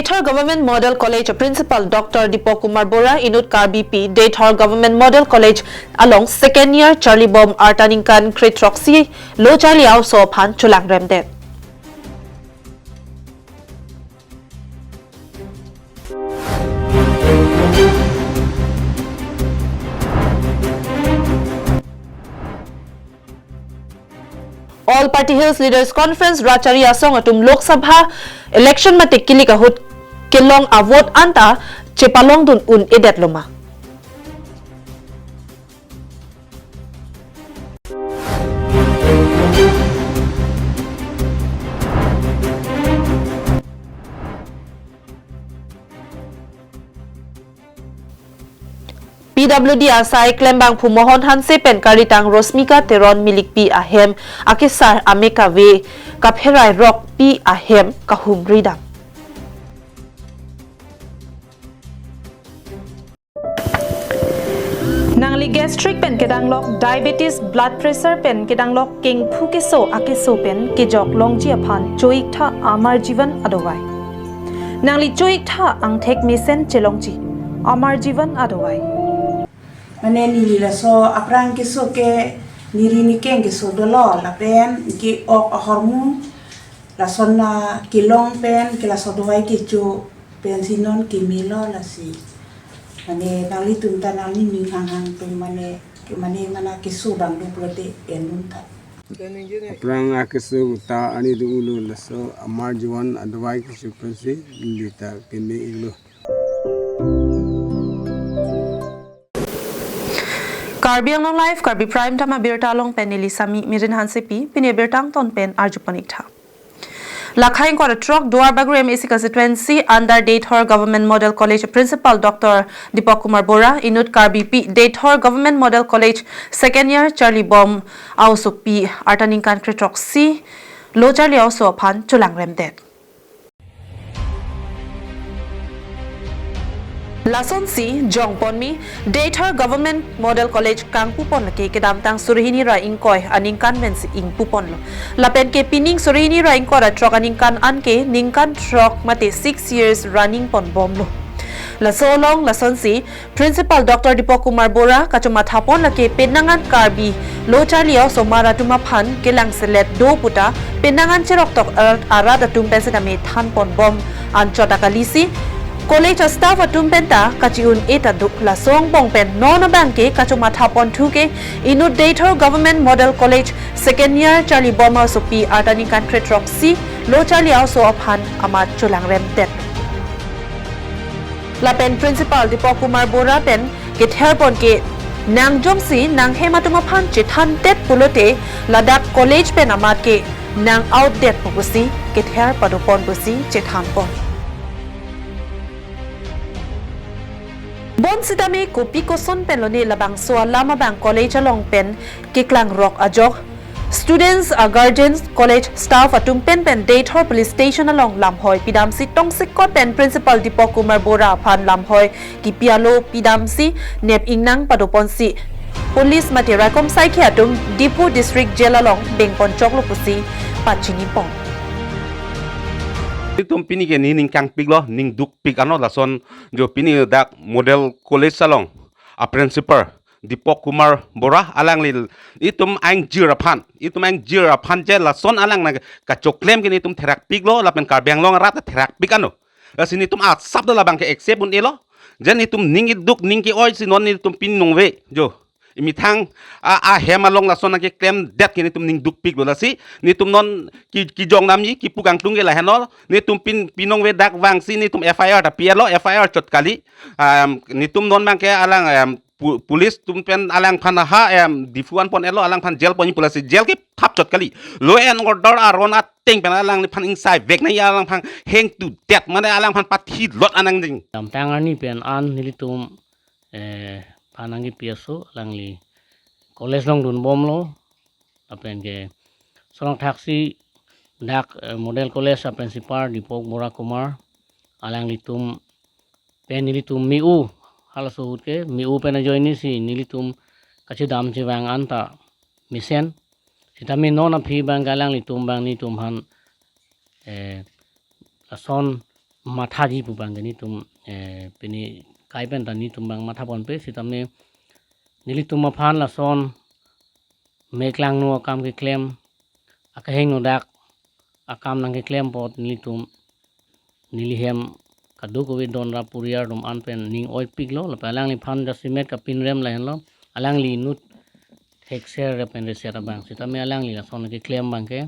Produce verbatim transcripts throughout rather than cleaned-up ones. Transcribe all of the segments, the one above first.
Deithor Government Model College Principal Doctor Deepak Kumar Bora inut Karbipi Deithor Government Model College along second year charlibom arta ningkan kre-throksi lo charli a-oso aphan cholangremdet. All Party Hills Leaders Conference rat chari asong atum Lok Sabha election mate kilik ahut kelong a-vote anta chepalongdun un-edet loma. P W D asai klembangphu Mohon Hanse pen karitang Rosmika Teron Milikpi ahem akesar ame kave kapherai rokpi ahem kahumridam. Nangli gastric pen kedanglok, diabetes, blood pressure pen kedanglok, kengphu keso akeso pen kejok longji aphan cho-iktha Amar Jeevan adawai. Nangli cho-iktha angthek mesen chelongji Amar Jeevan adawai. Mane neli laso aphrang keso ke neri nekeng keso dolo lapen ke-ok ahormu lason na kelong pen ke laso dawai kecho pensi non kemelo lasi. Mane nanglitum ta nangli ning hanghang pen mane ke mane mana keso bang do pulote en dun tha. Aphrang akeso ta ani do ulo laso Amar Jeevan adawai kecho pensi neli ta keme-iklo. Karbi Anglong Live, Karbi Prime Time abirta along pen neli Sami Mirin Hansepi, pini abirta angton pen arjupon-iktha. Lakhai ingkoi ra throk Duar Bagori M A C constituency under Deithor Government Model College Principal Doctor Deepak Kumar Bora, inut Karbipi Deithor Government Model College second year charlibom a-osopi arta ningkan kre-throksi lo charli a-oso aphan cholangremdet. Lasonsi jongponmi Deithor Government Model College kangpupon lake kedamtang suri hini ra ingkoi aningkan pensi ingpuponlo. Lapen ke pining suri hini ra ingkoi ra throk aningkan anke ningkan throk mate six years running ponbomlo. Laso along lasonsi Principal Doctor Deepak Kumar Bora kachomatha pon lake penang an Karbi lo charli a-osomar atum aphan kelangselet do puta penang an cheroktok arat, arat atum pen setame than ponbom anchot akalisi college a-staff atum penta kachi-un-e ta do. Laso angbong pen non abangke kachomatha ponthu ke inut Deithor Government Model College second year charlibom a-osopi arta ningkan kre-throksi lo charli a-oso aphan amat cholangremdet. Lapen Principal Deepak Kumar Bora pen kether pon ke nang jongsi nanghem atum aphan chethandet pulote ladak college pen amat ke nang outdet pu pusi kether padopon pusi chethan pon. Bonsitame kopi koson pen lone labangso alam abang college along pen keklang rok ajok students, a guardians, college staff atum pen pen Deithor police station along lamhoi pidamsi tongsekot pen Principal Deepak Kumar Bora aphan lamhoi kipi alo pidamsi nep ingnang padoponsi police mate raikom saikhi atum Diphu District Jail along bengpon choklo pusi pachini pon. Itum pini ke ne ning kangpiklo, ning dukpik ano lason jo pini dak Model College along a-principal Deepak Kumar Bora alangli itum angjir aphan, itum angjir aphan je lason alang nang kachoklem ke ne itum therakpiklo lapen Karbi Anglong arat therakpik ano. Lasi ne itum asap do labang ke accept un-elo. Je ne itum ning iduk ning ke-oi si non ne itum pinongve jo. Imethang a, ahem along lason nang keklemdet ke ne itum ning dukpiklo lasi. Ne itum non ki, kijong damji kipu kangtung ke lahenlo. Ne itum pin, pinongve dak vangsi ne itum F I R ta pi-etlo, F I R chot kali. Um, ne itum non abang ke alang, um, pu-, police atum pen alangphan ha, em, Diphu an pon-etlo, alangphan jail ponji pu lasi jail ke thap chot kali. Law and order aron ateng pen alangliphan ingsai vek nangji, alangphan hengtudet mane alangphan pathi lot anang ding. Damtang arni pen an nelitum, eh, phan nangkepi aso alangli college along dunbomlo. Lapen ke sonang thaksi dak, eh, Model College a-principal Deepak Bora Kumar alanglitum pen nelitum me-u, halaso ahut ke me-u pen ajoine si nelitum kachedam chevang anta mesen. Sitame non aphi abang ke alanglitum abang nelitum aphan, eh, lason mathaji pu abang ke nelitum, eh, pini kai pen ta nelitum abang matha ponpe, sitame nelitum aphan lason meklangno akam keklem, akehingno dak akam nangkeklem apot nelitum, neli hem kadokave don ra puriar atum an pen ning oipiklo, lapen alangliphan jasemet kapinrem lahenlo, alangli inut thekser pen reser abang, sitame alangli lason keklem abang ke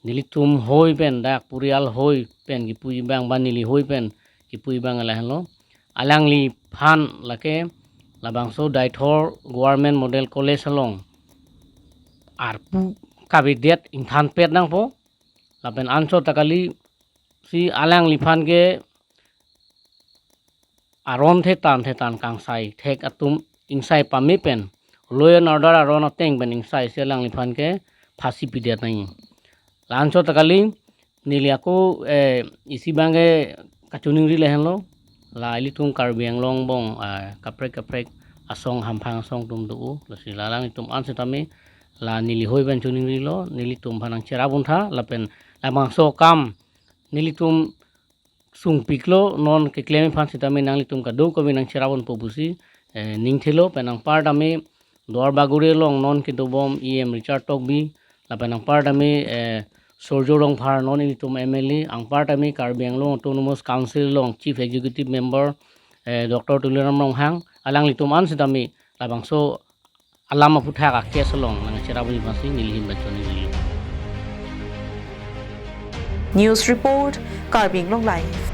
nelitum hoi pen, dak puriar hoi pen kipuji abang ba neli hoi pen kipuji abang lahenlo. Alangliphan lake labangso Deithor Government Model College along arpu kavedet ingthanpet nangpo. Lapen anchot ta kali, si alangliphan ke aron thetan thetan kangsai thek atum ingsai pame pen, law and order aron ateng pen ingsai si alangliphan ke phasi pidet nangji. La anchot ta kali, neli ako, eh, isi abang ke kachiningri lahenlo, la ilitum Karbi Anglong angbong, ah, kaprek kaprek asong, hamphang asong atum do, lasi la alanglitum an sitame la neli hoi pen chiningrilo, nelitum aphan nangcherap untha, lapen labangso akam nelitum sungpiklo, non keklem aphan sitame nanglitum kadokave nangcherap unpo pusi, eh, ningthelo. Pen anparta me Duarbagori along non kedobom E M Richard Tokbi, lapen anparta me, eh, Surjya Rongphar non ilitum M L A, anparta me Karbi Anglong Autonomous Council along Chief Executive Member, eh, Doctor Tuliram Ronghang, alanglitum an sitame labangso alam aphuthak a-case along nangcherap unji aphansi neli hem pen chiningrilo. News report, Karbi Anglong Live.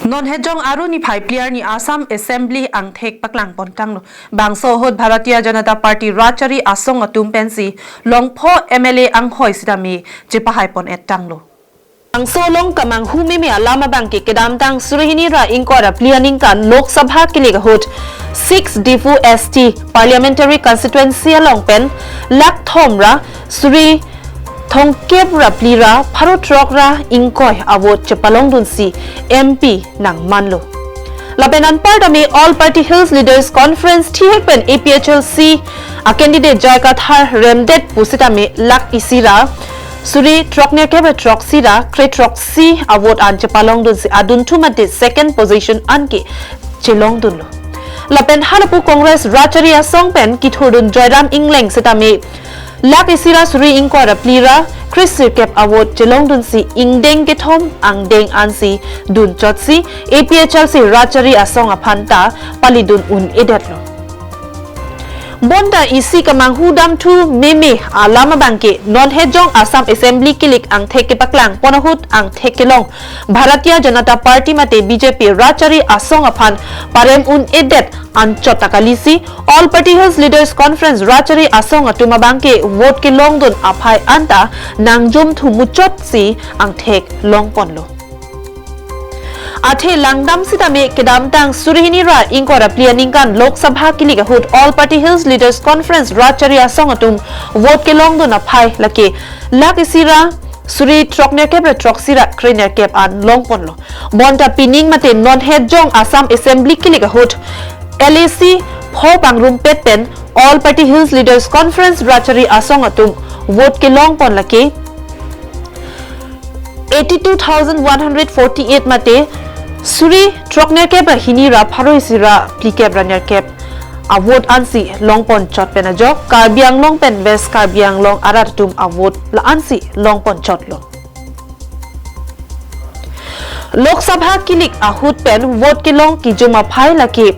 Non Hejong Aru niphai phli arni Assam Assembly angthek paklang pon tanglo. Bangso ahut Bharatiya Janata Party Rajchari Asong atum pensi longpho M L A anghoi sitame chepahai pon et tanglo. Bangso along kemanghu meme alam abang ke kedamtang suri hini ra ingkoi ra phli aningkan Lok Sabha kilik ahut six Diphu S T Parliamentary Constituency along pen lakh thom ra suri thomkep ra phli ra pharo throk ra ingkoi a-vote chepalongdunsi M P nangmanlo. Lapen anparta me All Party Hills Leaders Conference thihek pen A P H L C a-candidate J I Kathar remdet pusitame lakh isi ra suri throk nerkep ra throksi ra kre throksi a-vote an chepalongdunsi adunthu mate second position anke chelongdunlo. Lapen halapu Congress Rajchari Asong pen kithurdun Joyram Engleng sitame lakh isi ra suri ingkoi ra phli ra kre sirkep a-vote chelongdunsi ingdeng kethom angdeng ansi dunchotsi A P H L C Rajchari Asong aphan ta palidun un-edetlo. Bonta isi kemanghu damthu meme alam abang ke non Hejong Assam Assembly kilik angthek kepaklang pon ahut angthek kelong Bharatiya Janata Party mate B J P Rajchari Asong aphan parem un-edet anchot ta kalisi All Party Hills Leaders Conference Rajchari Asong atum abang ke vote kelongdun aphai anta nangjumthu muchotsi angthek longponlo. Athe langdam sitame kedamtang suri hini ra ingkoi ra phli aningkan Lok Sabha kilik ahut All Party Hills Leaders Conference Rajchari Asong atum vote kelongdun aphai lake lakh isi ra suri throk nerkep ra throksi ra kre nerkep an longponlo. Bonta pining mate non Hejong Assam Assembly kilik ahut L A C pho pangrumpet pen All Party Hills Leaders Conference Rajchari Asong atum vote kelongpon lake eighty-two thousand one hundred forty-eight mate suri throk nerkep ra hini ra pharo isi ra phlikep ra nerkep a-vote ansi longponchot pen ajok Karbi Anglong pen West Karbi Anglong arat atum a-vote la ansi longponchotlo. Lok Sabha kilik ahut pen vote kelong kijum aphai lake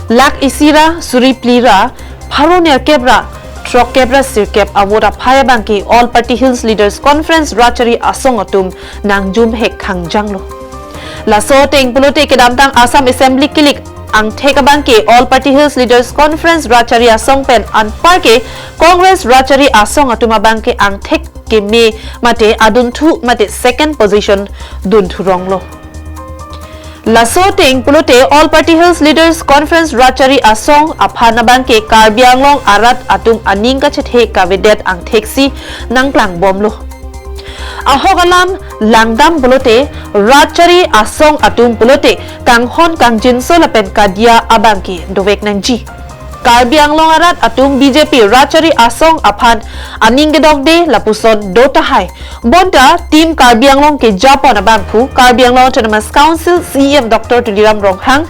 lakh isi ra suri phli ra pharo nerkep ra throkkep ra sirkep a-vote aphai abang ke All Party Hills Leaders Conference Rajchari Asong atum nangjum hek khangjanglo. Laso ateng pulote kedamtang Assam Assembly kilik angthek abang ke All Party Hills Leaders Conference Rajchari Asong pen anpar ke Congress Rajchari Asong atum abang ke angthek keme mate adunthu mate second position dunthuronglo. Laso ateng pulote All Party Hills Leaders Conference Rajchari Asong aphan abang ke Karbi Anglong arat atum aning kachethe kavedet angtheksi nangklangbomlo. Ahok alam langdam pulote, rat chari asong atum pulote, kanghon kangjinso lapen kadia abangke dovek nangji. Karbi Anglong arat atum B J P rat chari asong aphan aning kedokde lapuson do tahai. Bonta Team Karbi Anglong kejapon abangphu, Karbi Anglong Autonomous Council C E M Doctor Tuliram Ronghang,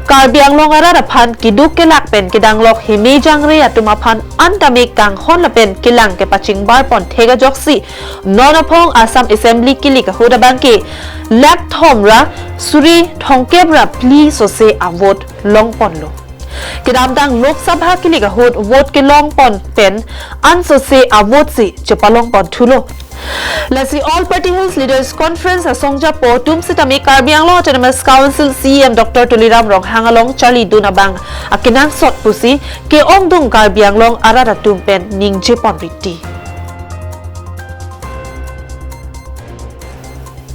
Karbi Anglong arat aphan keduk kelak pen kedanglok heme jangre atum aphan an tame kanghon lapen kelang kepachingbar pon thek ajoksi, non aphong Assam Assembly kilik ahut abangke lakh thom ra suri thomkep ra phli sose avote longponlo. Kedamtang Lok Sabha kilik ahut vote kelongpon pen an sose avote si chepalongpon thulo. Lasi All Party Hills Leaders Conference asong japo atum sitame Karbi Anglong Autonomous Council C E M Doctor Tuliram Ronghang along charlidun abang akenangsot pusi ke-ongdung Karbi Anglong arat atum pen ningjeponriti.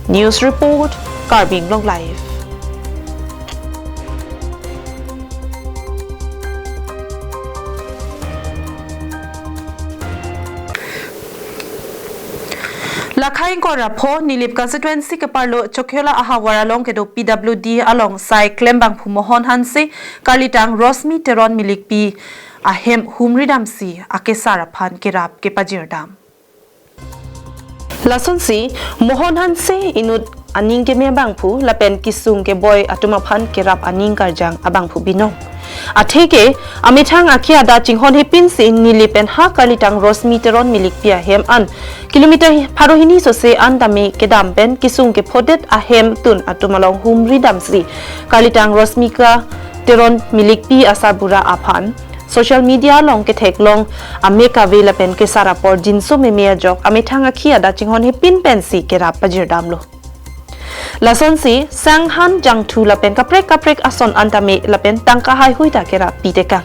News report, Karbi Anglong Live. Lakha ingkoi ra pho Nilip constituency keparlo Chokiola ahavar along kedo P W D along sai klembangphu Mohon Hanse, karlitang Rosmi Teron Milikpi ahem humridamsi akesar aphan kerap kepajirdam. Lasonsi, Mohon Hanse inut aning keme abangphu lapen kesung keboi atum aphan kerap aning karjang abangphu binong. Atheke, amethang akhei adak chinghon hepinsi Nilip pen ha karlitang Rosmi Teron Milikpi ahem an kilometer pharo hini sose an tame kedam pen kesung kephodet ahemtun atum along humridamsi karlitang Rosmika Teron Milikpi asarbura aphan social media along ketheklong ame kave lapen kesar apor jinso meme ajok amethang akhei adak chinghon hepin pensi kerap pajirdamlo. Lasonsi sanghan jangthu lapen kaprek kaprek ason an tame lapen tangka haihui ta kerap pitekang.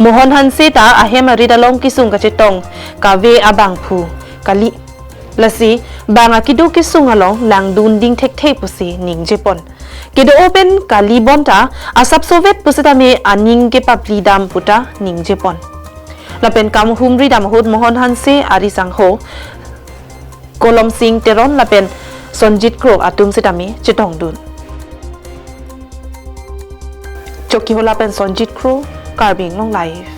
Mohon Hanse ta ahem arit along kesung kachetong kave abangphu kali. Lasi bang akedo kesung along langdun ding thekthe pusi ningjepon. Kedo-o pen kali bonta asapsovet pusitame aning kepaplidam puta ningjepon. Lapen kam humridam ahut Mohon Hanse ari sangho Kolom Sing Teron lapen Sonjit Kro atum sitame chetongdun. Chokihola pen Sonjit Kro, Karbi Anglong Live.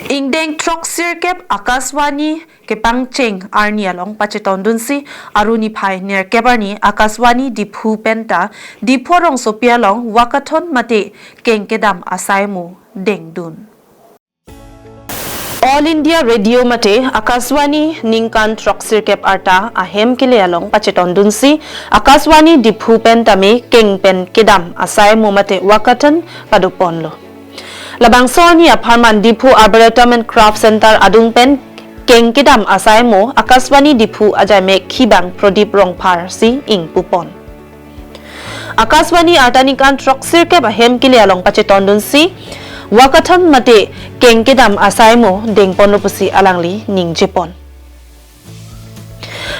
Ingdeng throksirkep Akashvani kepangcheng arni along pachetondunsi aruni phai nerkep arni Akashvani Diphu penta Diphu rongsopi along walkathon mate keng kedam asai mo dengdun. All India Radio mate Akashvani ningkan throksirkep arta ahem kele along pachetondunsi Akashvani Diphu pen tame keng pen kedam asai mo mate walkathon padoponlo. Labangso arni apharman Diphu Arboretum and Craft Center adung pen keng kedam asai mo Akashvani Diphu ajaimek khibang Prodip Rongphar si ingpupon. Akashvani arta ningkan throksirkep ahem kele along pachetondunsi walkathon mate keng kedam asai mo dengponlo pusi alangli ningjepon.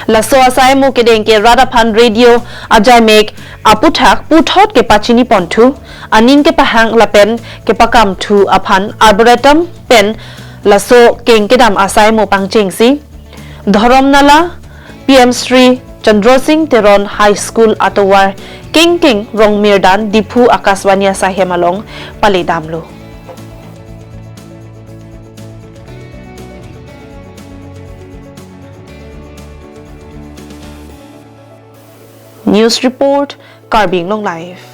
Laso asai mo kedeng ke rat aphan radio ajaimek aputhak puthot kepachiniponthu, aning kepahang lapen kepakamthu aphan Arboretum pen laso keng kedam asai mo pangchengsi Dhorom Nala P M Shri Chandra Singh Teron High School atovar kengkeng Rongmirdan Diphu Akashvani asaihem along paledamlo. News report, Karbi Anglong Live.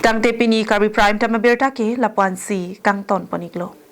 Tangte pini Karbi Prime Time abirta ke lapu-ansi kangtonpon-iklo.